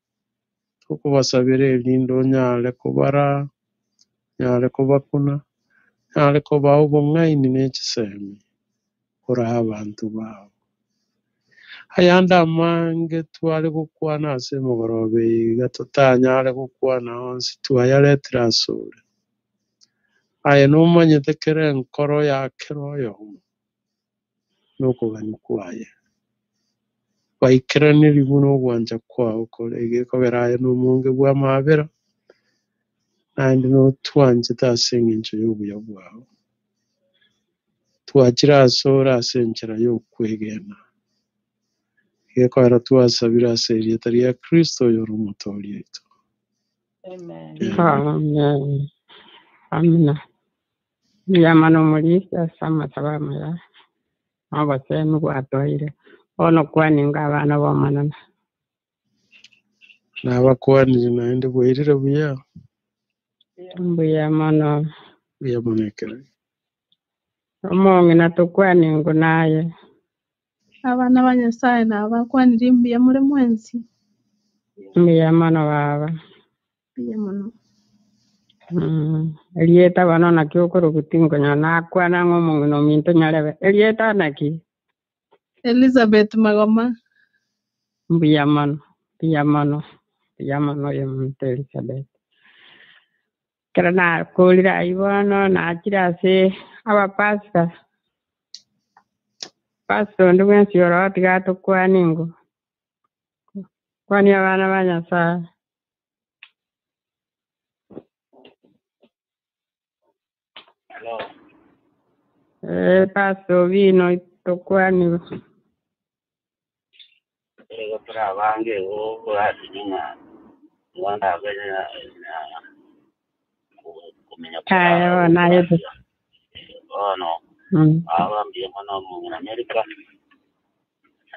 tokobasabera erinde onyare kobara, onyare kobakuna, onyare kobaa obong'aini na echisemi, koraa abanto bao. Ayande amange tware gokwana ase emegoroba eye iga totanyare gokwana onsi twayaretire ase ore. Aye nomanyete kera enkoro ya kera oyomo, na okogania kwaye. Baikeraniri buna ogwancha kwao kore, egekogera aye na omonge bwa amabera, naende notwanchete ase eng'encho ya obuya bwao. Twachire ase ore ase enchera ya okwegena. Egekogera twasabire ase erieta ria Kristo oyore omotoori oito. Amen. Amina. Mbuya mono Omorisia ase amasabo amaya na obosemi gwatoeire. Bono kwaninga abana b'Omonene. Nabakwanire naende bwairire buya. Mbuya mono. Mbuya mono ekero. Omong'ina tokwaningo naye. Abana ba Nyasaye nabakwanirie mbuya more mwensi. Mbuya mono baba. Mbuya mono. Erieta bono naki okorokwa tinkonyora nakwana ng'a omong'ina ominto nyarebe. Erieta naki? Elizabeth Magoma. Mbuya mono, mbuya mono, mbuya mono oyo omonto Elizabeth. Ekero nakorire ayio bono, nachire ase abapastor, pastor onde bwensi oroo tiga atokwanie ingo, kwania abana ba Nyasaye. Hello. Pastor Obino tokwanigwe. Igo tore abange igo orasinye ng'a nigo ndabe na komenya Aye bono aye to. Bono aba mbuya mono omong'ina Amerika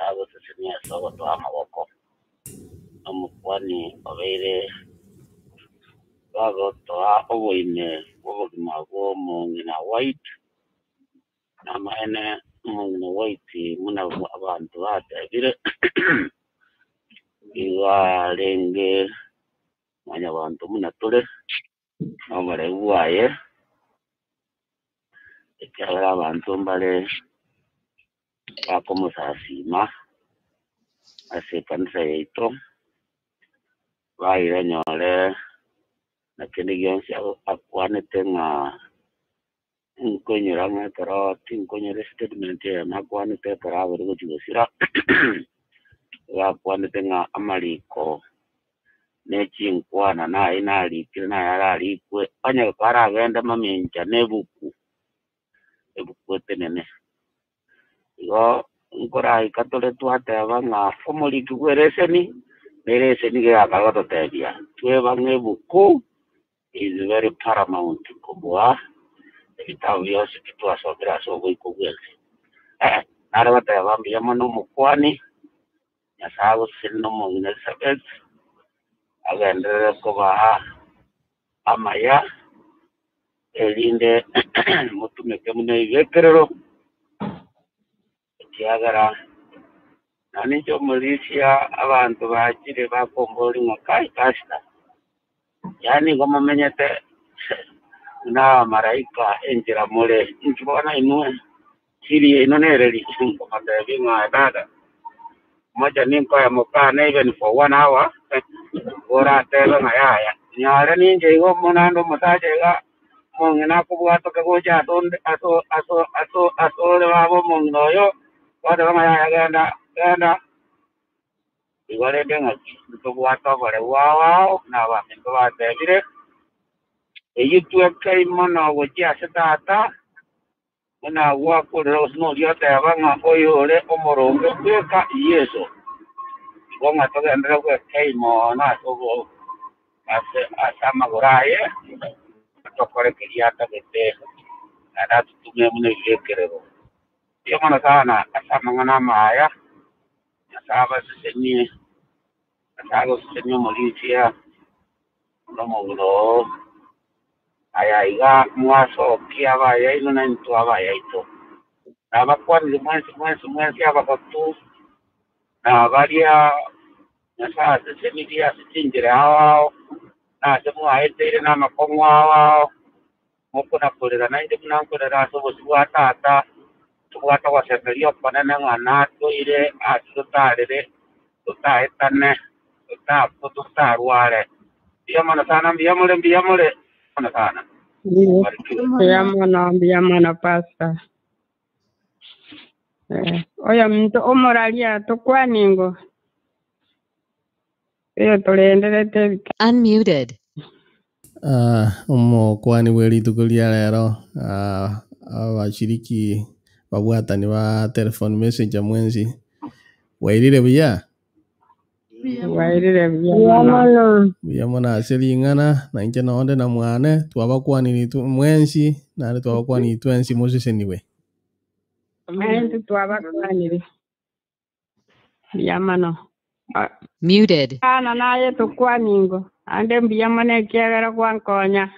agosesenia ase ogotoa amaboko omokwani obeire bagotoa oboime bw'obogima bwa omong'ina White. Namaene omong'ina White buna abanto batebire igo arenge mwanyabanto buna tore na oboreu bwaye, ekiagera abanto mbare bakomosasima ase ekanisa yaito, baire nyore na kende gionsi akwanete ng'a nkoinyora ng'a ekero tinkonyora estatement eyemo akwanete ekero abere gochia gosira, iga akwanete ng'a amariko na echinkwana naye narikire naye ararikwe, onye karagende mamincha na ebuku, ebuku etenene. Igo nkoraika tore twateba ng'a omoriki bwa ereseni, na ereseni iga yakare gototebia, tweba ng'a ebuku is very paramount kobua ebitabu bionsi pi twasomire ase oboiko bwensi. Nare goteba mbuya mono omokwani, Nyasae agosesenie na omong'ina Elizabeth, agenderere kobaa amaya, erinde motumeke buna ebibekerero, ekiagera nonye ninche omorisia abanto bachire bakomboria ng'a kai pastor, yaani igo momenyete buna abamalaika enchera more, inki bono inwe siri yaino nereri? Nkobatebia ng'a dada, mocha ninkoe mokane even for one hour, oratebe ng'a yaya, nyore ninche igo naende omosacha iga omong'ina akobwatoke gocha ase onde aso aso aso asore baba omong'ina oyo, gwateba ng'a yaya genda genda. Igo rende ng'aki ntobwate oboreu ao ao buna abaminto batebire, eyio twekei mono gochia ase Tata, buna agwo akorera gose noria oteba ng'a oyore omoronge bweka Yeso. Igo ng'a togenderere gwekei mono ase obo ase ase amagoro aye, tokore keria atagete, naende atotume buna ebibekerero. Mbuya mono sana ase amang'ana amaya, Nyasae abasesenie, Nyasae agosesenie omorisia na omong'ina oo. Aya iga mwasokia abayaino na intwe abayaito. Nabakwanire mwensi mwensi mwensi abagotu, na baria Nyasae asesenirie ase chinchera ao ao, na ase mwaeteire namakong'u ao ao, mokona-korera nainche buna nkorera ase obosio bwa Tata, tobwate ogosemeria okonene ng'a natoire ase totarere, totaetane, totakwe, totarware. Mbuya mono sana, mbuya more, mbuya more mono sana. Barikiwe. Mbuya mono, mbuya mono pastor. Oyominto omoraria tokwane ngo, oyotorenderete ebita. Unmuted. Omokwani bwe rituko ria rero, abashiriki babwatani ba telephone messenger mwensi, bwairire buya? Bwairire buya Buya mono. mono. Mbuya mono ase ring'ana, na inche nonde na mwane, twabakwaniri mwensi, naende twabakwaniri twensi mosesenigwe. Naintwe twabakwanire. Mbuya mono. Muted. Ana naye tokwaningo, naende mbuya mono ekiagera gwankonya.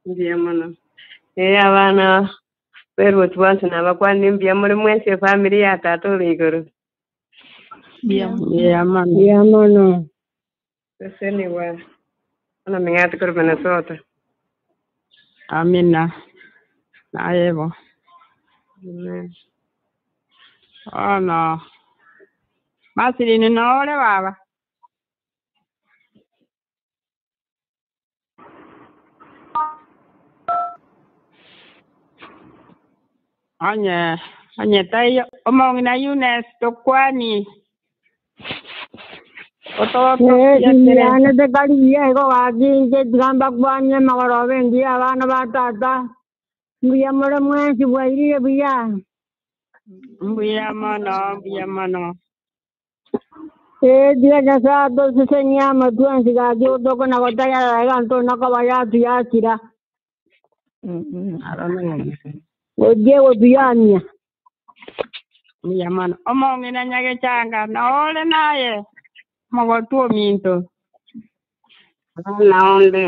Mbuya mono. Ee abana b'eruoti bonsi nabakwanire mbuya more mwensi efamiri ya tata ore igoro. Mbuya mono. Mbuya mono. Sesenigwa. Bono ming'ate korwa Minnesota. Amina. Naye bo. Amen. Bono Marceline noo ore baba? Onye onye taiyo omong'ina Eunice tokwani ototochiatere. Yane tekari buya igo gaki inche tiga mbakwanie emegoroba engiya abana ba tata. Mbuya more mwensi bwairire buya. Mbuya mono, mbuya mono. Ee, tiga Nyasaye atosesenie amatwe onsi gaki gotokona gotayarora iga ntona koba yatuyakira. Aro nang'o. Gochia gotuyania. Mbuya mono. Omong'ina Nyagechanga, nore naye, omogotu ominto. Naonde.